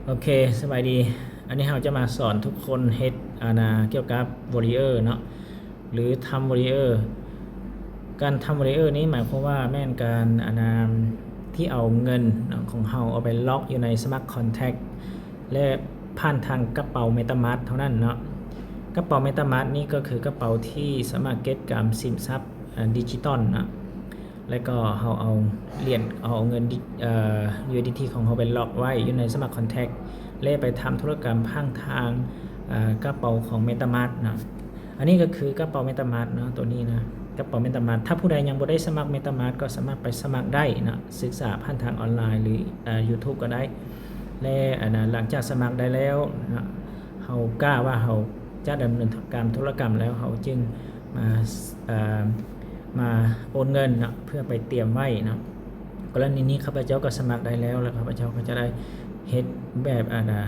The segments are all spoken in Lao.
ໂອເຄ ສະບາຍດີ. ອັນນີ້ເຮົາຈະມາສອນທຸກຄົນເຮັດ ອັນນ່າ ກ່ຽວກັບ Warrior ເນາະ ຫຼື ທຳ Warrior. ການທຳ Warrior ນີ້ໝາຍຄວາມວ່າແມ່ນການ ອັນນ່າ ທີ່ເອົາເງິນເນາະ ຂອງເຮົາເອົາໄປລັອກຢູ່ໃນ Smart Contract ແລະ ຜ່ານທາງກະເປົາ MetaMask ເທົ່ານັ້ນເນາະ. ກະເປົາ MetaMask ນີ້ກໍຄືກະເປົາທີ່ສາມາດເກັບກຳສິນຊັບ ເອີ ດິຈິຕອນເນາະ. ແລ້ວກໍເຮົາເອົາຫຼຽນ ເອົາເງິນດິ ເອີ USDT ຂອງເຮົາໄປລັອກໄວ້ຢູ່ໃນ Smart Contract ແລະ ໄປທຳທຸລະກຳຜ່ານທາງ ເອີ ກະເປົາຂອງ MetaMask ເນາະ. ອັນນີ້ກໍຄືກະເປົາ MetaMask ເນາະ ໂຕນີ້ນະ ກະເປົາ MetaMask. ຖ້າຜູ້ໃດຍັງບໍ່ໄດ້ສະໝັກ MetaMask ກໍສາມາດໄປສະໝັກໄດ້ເນາະ ສຶກສາຜ່ານທາງອອນລາຍ ຫຼື ເອີ YouTube ກໍໄດ້. ແລະ ອັນນ່າ ຫຼັງຈາກສະໝັກໄດ້ແລ້ວເນາະ ເຮົາກ້າວ່າເຮົາຈະດຳເນີນການທຸລະກຳແລ້ວ ເຮົາຈຶ່ງມາ ເອີ ມາໂອນເງິນເນາະ ເພື່ອໄປຕຽມໄວ້ເນາະ. ກໍລະນີນີ້ຂ້າພະເຈົ້າກໍສະໝັກໄດ້ແລ້ວ ແລ້ວຂ້າພະເຈົ້າກໍຈະໄດ້ເຮັດແບບ ອັນນ່າ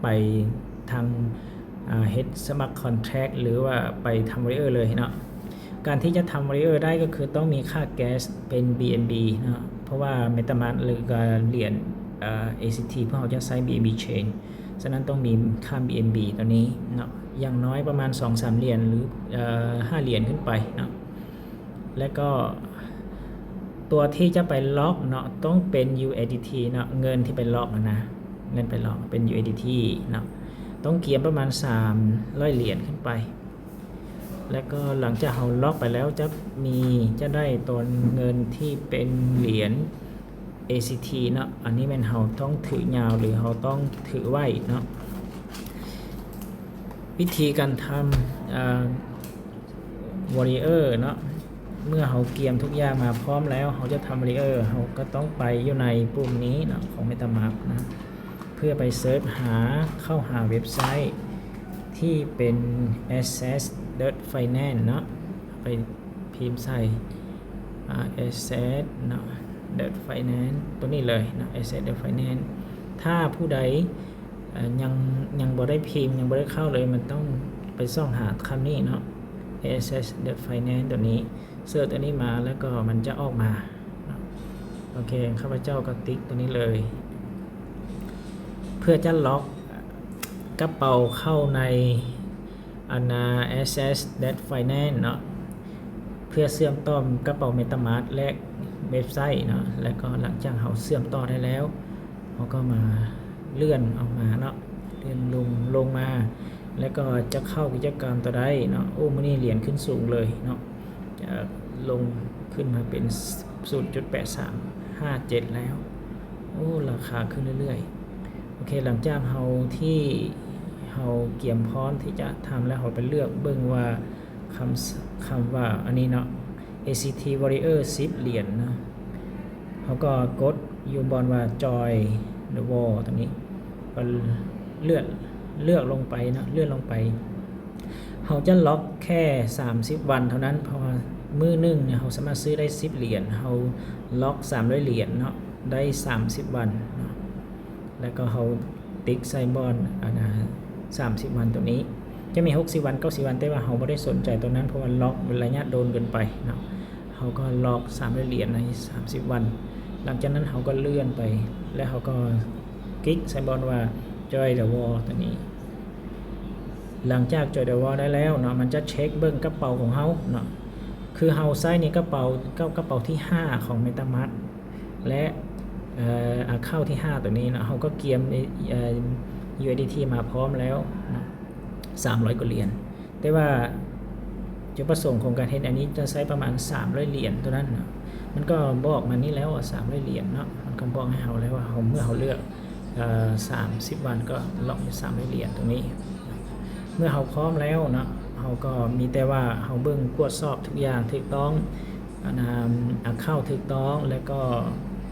ໄປທາງ ເຮັດ Smart Contract ຫຼືວ່າໄປທຳ Warrior ເລີຍເນາະ. ການທີ່ຈະທຳ Warrior ໄດ້ກໍຄືຕ້ອງມີຄ່າ Gas ເປັນ BNB ເນາະ ເພາະວ່າ MetaMask ຫຼືກໍຫຼຽນ ເອີ ACT ພວກເຮົາຈະໃຊ້ BNB Chain ສະນັ້ນຕ້ອງມີຄ່າ BNB ຕົວນີ້ເນາະ ຢ່າງໜ້ອຍປະມານສອງສາມຫຼຽນ ຫຼື ເອີ ຫ້າຫຼຽນຂຶ້ນໄປເນາະ. ແລ້ວກໍຕົວທີ່ຈະໄປລັອກເນາະ ຕ້ອງເປັນ USDT ເນາະ ເງິນທີ່ໄປລັອກຫັ້ນນະ ເງິນໄປລັອກເປັນ USDT ເນາະ ຕ້ອງກຽມປະມານສາມຮ້ອຍຫຼຽນຂຶ້ນໄປ. ແລ້ວກໍຫຼັງຈາກເຮົາລັອກໄປແລ້ວ ຈະມີ ຈະໄດ້ຕອນເງິນທີ່ເປັນຫຼຽນ ACT ເນາະ. ອັນນີ້ແມ່ນເຮົາຕ້ອງຖືຍາວ ຫຼືເຮົາຕ້ອງຖືໄວ້ເນາະ. ວິທີການທຳ ເອີ Warrior ເນາະ ເມື່ອເຮົາກຽມທຸກຢ່າງມາພ້ອມແລ້ວ ເຮົາຈະທຳ Warrior ເຮົາກໍຕ້ອງໄປຢູ່ໃນປຸ່ມນີ້ເນາະ ຂອງ MetaMask ນະ ເພື່ອໄປເສີດຫາ ເຂົ້າຫາເວັບໄຊທີ່ເປັນ Access Debt Finance ເນາະ ໄປພິມໃສ່ ອາ Access ເນາະ Debt Finance ຕົວນີ້ເລີຍເນາະ Access Debt Finance. ຖ້າຜູ້ໃດ ເອີ ຍັງ ຍັງບໍ່ໄດ້ພິມ ຍັງບໍ່ໄດ້ເຂົ້າເລີຍ ມັນຕ້ອງໄປສ່ອງຫາຄຳນີ້ເນາະ Access Debt Finance ຕົວນີ້ ເສີດຕົວນີ້ມາ ແລ້ວກໍມັນຈະອອກມາເນາະ. ໂອເຄ ຂ້າພະເຈົ້າກໍຕິກຕົວນີ້ເລີຍ ເພື່ອຈະລັອກກະເປົາເຂົ້າໃນ ອັນນ່າ Access Debt Finance ເນາະ ເພື່ອເຊື່ອມຕໍ່ກະເປົາ MetaMask ແລະ ເວັບໄຊເນາະ. ແລ້ວກໍຫຼັງຈາກເຮົາເຊື່ອມຕໍ່ໄດ້ແລ້ວ ເຮົາກໍມາເລື່ອນອອກມາເນາະ ເລື່ອນລົງ ລົງມາ ແລ້ວກໍຈະເຂົ້າກິດຈະກຳຕົວໃດເນາະ. ໂອ້ ມື້ນີ້ຫຼຽນຂຶ້ນສູງເລີຍເນາະ ຈະລົງຂຶ້ນມາເປັນ ສູນຈຸດແປດສາມຫ້າເຈັດ ແລ້ວ. ໂອ້ ລາຄາຂຶ້ນເລື້ອຍໆ. ໂອເຄ ຫຼັງຈາກເຮົາທີ່ເຮົາກຽມພ້ອມທີ່ຈະທຳແລ້ວ ເຮົາໄປເລືອກເບິ່ງວ່າ ຄຳ ຄຳວ່າອັນນີ້ເນາະ ACT Warrior ສິບຫຼຽນເນາະ. ເຮົາກໍກົດຢູ່ບ່ອນວ່າ Join the War ຕົວນີ້ ກໍເລືອກ ເລືອກລົງໄປເນາະ ເລື່ອນລົງໄປ. ເຮົາຈະລັອກແຄ່ສາມສິບວັນເທົ່ານັ້ນ ເພາະວ່າມື້ໜຶ່ງເຮົາສາມາດຊື້ໄດ້ສິບຫຼຽນ ເຮົາລັອກສາມຮ້ອຍຫຼຽນເນາະ ໄດ້ສາມສິບວັນເນາະ. ແລ້ວກໍເຮົາຕິກໃສ່ບ່ອນ ອັນນ່າ ສາມສິບວັນຕົວນີ້ ຈະມີຫົກສິບວັນ ເກົ້າສິບວັນ ແຕ່ວ່າເຮົາບໍ່ໄດ້ສົນໃຈຕົວນັ້ນ ເພາະວ່າລັອກໄລຍະດົນເກີນໄປເນາະ. ເຮົາກໍລັອກສາມຮ້ອຍຫຼຽນໃນສາມສິບວັນ. ຫຼັງຈາກນັ້ນເຮົາກໍເລື່ອນໄປ ແລ້ວເຮົາກໍກິກໃສ່ບ່ອນວ່າ Join the War ຕົວນີ້. ຫຼັງຈາກ Join the War ໄດ້ແລ້ວເນາະ ມັນຈະເຊັກເບິ່ງກະເປົາຂອງເຮົາເນາະ ຄືເຮົາໃຊ້ໃນກະເປົາ ກະ ກະເປົາທີຫ້າຂອງ MetaMask ແລະ ເອີ ອາເຄົາທີຫ້າຕົວນີ້ເນາະ ເຮົາກໍກຽມ ເອີ USDT ມາພ້ອມແລ້ວເນາະ ສາມຮ້ອຍກວ່າຫຼຽນ. ແຕ່ວ່າຈຸດປະສົງຂອງການເຮັດອັນນີ້ຈະໃຊ້ປະມານສາມຮ້ອຍຫຼຽນເທົ່ານັ້ນເນາະ. ມັນກໍບອກມານີ້ແລ້ວວ່າສາມຮ້ອຍຫຼຽນເນາະ ມັນກໍບອກໃຫ້ເຮົາແລ້ວວ່າເຮົາ ເມື່ອເຮົາເລືອກ ເອີ ສາມສິບວັນ ກໍລັອກຢູ່ສາມຮ້ອຍຫຼຽນຕົງນີ້. ເມື່ອເຮົາພ້ອມແລ້ວເນາະ ເຮົາກໍມີແຕ່ວ່າເຮົາເບິ່ງກວດສອບທຸກຢ່າງຖືກຕ້ອງ ອັນນ່າ ອາເຄົາຖືກຕ້ອງ ແລ້ວກໍ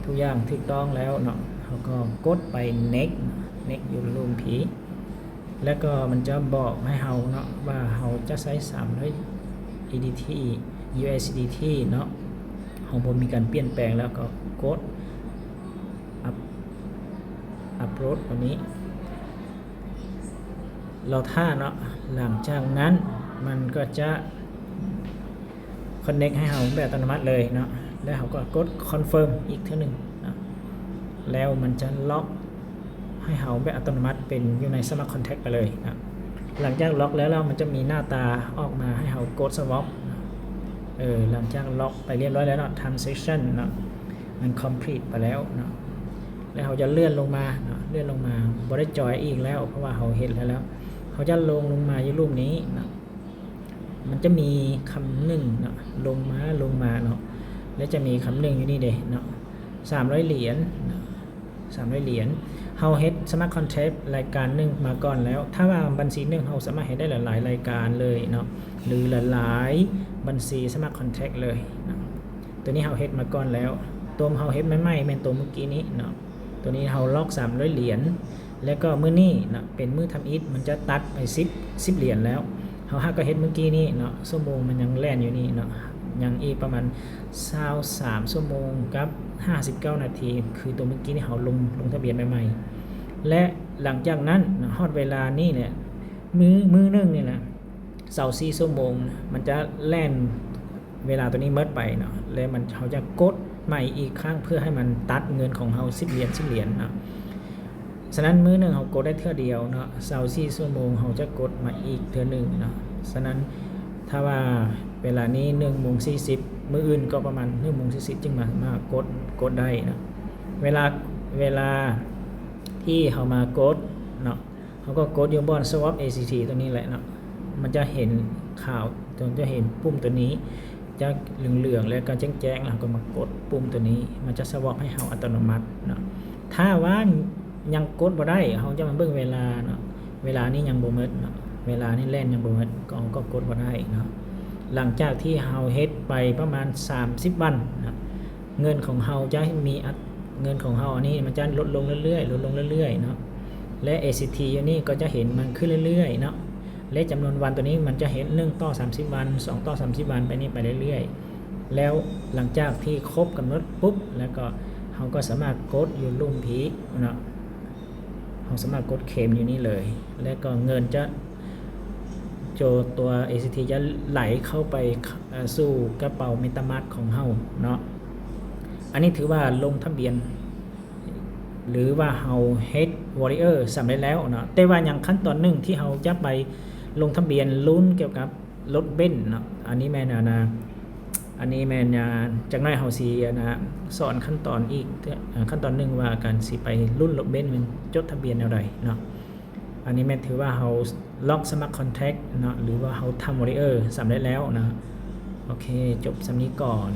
ທຸກຢ່າງຖືກຕ້ອງແລ້ວເນາະ ເຮົາກໍກົດໄປ Next Next ຢູ່ລຸ່ມພີ້ ແລ້ວກໍມັນຈະບອກໃຫ້ເຮົາເນາະວ່າເຮົາຈະໃຊ້ສາມຮ້ອຍ EDT USDT ເນາະ ເຮົາບໍ່ມີການປ່ຽນແປງ ແລ້ວກໍກົດ Up Upload ຕົງນີ້ ລໍຖ້າເນາະ. ຫຼັງຈາກນັ້ນມັນກໍຈະ Connect ໃຫ້ເຮົາແບບອັດຕະໂນມັດເລີຍເນາະ ແລ້ວເຮົາກໍກົດ Confirm ອີກເທື່ອໜຶ່ງເນາະ ແລ້ວມັນຈະລັອກ ໃຫ້ເຮົາແບບອັດຕະໂນມັດເປັນຢູ່ໃນ Smart Contract ໄປເລີຍເນາະ. ຫຼັງຈາກລັອກແລ້ວ ແລ້ວມັນຈະມີໜ້າຕາອອກມາໃຫ້ເຮົາກົດ Swap ເນາະ. ເອີ ຫຼັງຈາກລັອກໄປຮຽບຮ້ອຍແລ້ວເນາະ Transaction ເນາະ ມັນ complete ໄປແລ້ວເນາະ. ແລ້ວເຮົາຈະເລື່ອນລົງມາເນາະ ເລື່ອນລົງມາ ບໍ່ໄດ້ຈອຍອີກແລ້ວ ເພາະວ່າເຮົາເຮັດແລ້ວ ແລ້ວເຮົາຈະລົງ ລົງມາຢູ່ລຸ່ມນີ້ເນາະ. ມັນຈະມີຄຳໜຶ່ງເນາະ ລົງມາ ລົງມາເນາະ ແລ້ວຈະມີຄຳໜຶ່ງຢູ່ນີ້ເດ້ເນາະ ສາມຮ້ອຍຫຼຽນເນາະ ສາມຮ້ອຍຫຼຽນ. ເຮົາເຮັດ Smart Contract ລາຍການໜຶ່ງມາກ່ອນແລ້ວ. ຖ້າວ່າບັນຊີໜຶ່ງ ເຮົາສາມາດເຮັດໄດ້ຫຼາຍໆລາຍການເລີຍເນາະ ຫຼືຫຼາຍໆບັນຊີ Smart Contract ເລີຍເນາະ. ໂຕນີ້ເຮົາເຮັດມາກ່ອນແລ້ວ ໂຕເຮົາເຮັດໃໝ່ໆແມ່ນໂຕມື້ກີ້ນີ້ເນາະ. ໂຕນີ້ເຮົາລັອກສາມຮ້ອຍຫຼຽນ ແລ້ວກໍມື້ນີ້ເນາະ ເປັນມື້ທຳອິດ ມັນຈະຕັດໄປສິບ ສິບຫຼຽນແລ້ວ. ເຮົາຫາກໍເຮັດມື້ກີ້ນີ້ເນາະ ຊົ່ວໂມງມັນຍັງແລ່ນຢູ່ນີ້ເນາະ ຍັງອີກປະມານຊາວສາມຊົ່ວໂມງກັບຫ້າສິບເກົ້ານາທີ ຄືໂຕມື້ກີ້ນີ້ເຮົາລົງ ລົງທະບຽນໃໝ່ໆ. ແລະ ຫຼັງຈາກນັ້ນເນາະ ຮອດເວລານີ້ແຫຼະ ມື້ ມື້ໜຶ່ງນີ້ນະ ຊາວສີ່ຊົ່ວໂມງ ມັນຈະແລ່ນ ເວລາໂຕນີ້ໝົດໄປເນາະ ແລ້ວມັນ ເຮົາຈະກົດໃໝ່ອີກຄັ້ງ ເພື່ອໃຫ້ມັນຕັດເງິນຂອງເຮົາສິບຫຼຽນ ສິບຫຼຽນເນາະ. ສະນັ້ນ ມື້ໜຶ່ງເຮົາກົດໄດ້ເທື່ອດຽວເນາະ ຊາວສີ່ຊົ່ວໂມງ ເຮົາຈະກົດໃໝ່ອີກເທື່ອໜຶ່ງເນາະ. ສະນັ້ນ ຖ້າວ່າເວລານີ້ໜຶ່ງໂມງສີ່ສິບ ມື້ອື່ນກໍປະມານໜຶ່ງໂມງສີ່ສິບ ຈຶ່ງມາ ມາກົດ ກົດໄດ້ເນາະ. ເວລາ ເວລາທີ່ເຮົາມາກົດເນາະ ເຮົາກໍກົດຢູ່ບ່ອນ Swap ເອ ຊີ ທີ ຕົວນີ້ແຫຼະເນາະ. ມັນຈະເຫັນຂາວ ຈະເຫັນປຸ່ມຕົວນີ້ຈະເຫຼືອງໆ ແລ້ວກໍແຈ້ງໆ ແລ້ວເຮົາກໍມາກົດປຸ່ມຕົວນີ້ ມັນຈະ Swap ໃຫ້ເຮົາອັດຕະໂນມັດເນາະ. ຖ້າວ່າຍັງກົດບໍ່ໄດ້ ເຮົາຈະມາເບິ່ງເວລາເນາະ ເວລານີ້ຍັງບໍ່ໝົດເນາະ ເວລານີ້ແລ່ນຍັງບໍ່ໝົດ ກໍ ເຮົາກໍກົດບໍ່ໄດ້ເນາະ. ຫຼັງຈາກທີ່ເຮົາເຮັດໄປປະມານສາມສິບວັນເນາະ ເງິນຂອງເຮົາຈະມີອັດ ເງິນຂອງເຮົາອັນນີ້ມັນຈະລົດລົງເລື້ອຍໆ ລົດລົງເລື້ອຍໆເນາະ ແລະ ເອ ຊີ ທີ ຢູ່ນີ້ກໍຈະເຫັນມັນຂຶ້ນເລື້ອຍໆເນາະ ແລະ ຈຳນວນວັນຕົວນີ້ມັນຈະເຮັດໜຶ່ງຕໍ່ສາມສິບວັນ ສອງຕໍ່ສາມສິບວັນ ໄປນີ້ໄປເລື້ອຍໆ. ແລ້ວຫຼັງຈາກທີ່ຄົບກຳນົດປຸບ ແລ້ວກໍເຮົາກໍສາມາດກົດຢູ່ລຸ່ມພີ້ເນາະ ເຮົາສາມາດກົດເຄມຢູ່ນີ້ເລີຍ ແລ້ວກໍເງິນຈະ ໂຈຕົວ ເອ ຊີ ທີ ຈະໄຫຼເຂົ້າໄປ ເອີ ສູ່ກະເປົາ MetaMask ຂອງເຮົາເນາະ. ອັນນີ້ຖືວ່າລົງທະບຽນ ຫຼືວ່າເຮົາເຮັດ Warrior ສຳເລັດແລ້ວເນາະ. ແຕ່ວ່າຍັງຂັ້ນຕອນໜຶ່ງທີ່ເຮົາຈະໄປລົງທະບຽນລຸ້ນກ່ຽວກັບລົດເບັນເນາະ. ອັນນີ້ແມ່ນ ອັນນາ ອັນນີ້ແມ່ນ ອາ ຈັກໜ້ອຍເຮົາຊິ ອັນນາ ສອນຂັ້ນຕອນອີກ ອາ ຂັ້ນຕອນໜຶ່ງວ່າການຊິໄປລຸ້ນລົດເບັນແມ່ນຈົດທະບຽນແນວໃດເນາະ. ອັນນີ້ແມ່ນຖືວ່າເຮົາລັອກ Smart Contract ເນາະ ຫຼືວ່າເຮົາທຳ Warrior ສຳເລັດແລ້ວເນາະ. ໂອເຄ ຈົບສ່ຳນີ້ກ່ອນ.